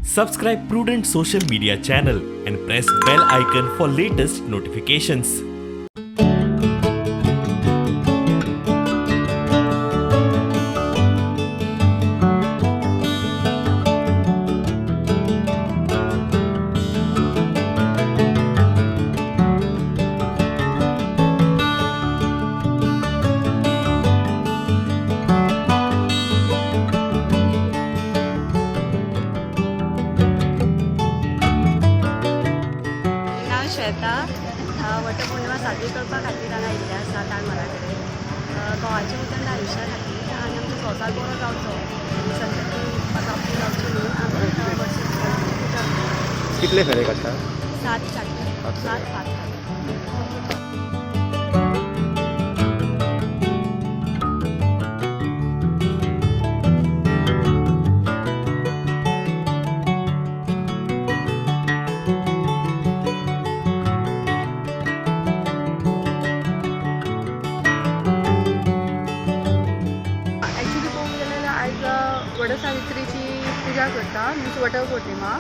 Subscribe Prudent social media channel and press bell icon for latest notifications. नांव श्वेता. वटपौर्णिमा साजरी करपा खातीर हांगा आयिल्लें आसा ताळमळा कडेन. घोवाच्या उदंड आयुश्या खातीर आनी आमचो संवसार बरो जावचो, संतती प्राप्ती जावची म्हणून आमी वटपौर्णिमेची पुजा करतात. कितले फेरे काडटा? सात काडटा. सात. सात पांच काडटा. ॲक्च्युली पळोवंक गेल्यार आयज वडसावित्रीची पुजा करता, मिन्स वटपौर्णिमा.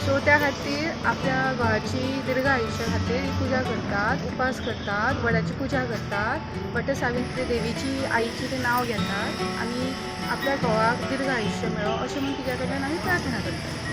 सो त्या खातीर आपल्या घोवाची दीर्घ आयुश्या खातीर ही पुजा करतात, उपास करतात, वडाची पुजा करतात, वटसावित्री देवीची आईची ते नांव घेतात आनी आपल्या घोवाक दीर्घ आयुश्य मेळो अशें म्हूण तिच्या कडल्यान आमी प्रार्थना करतात.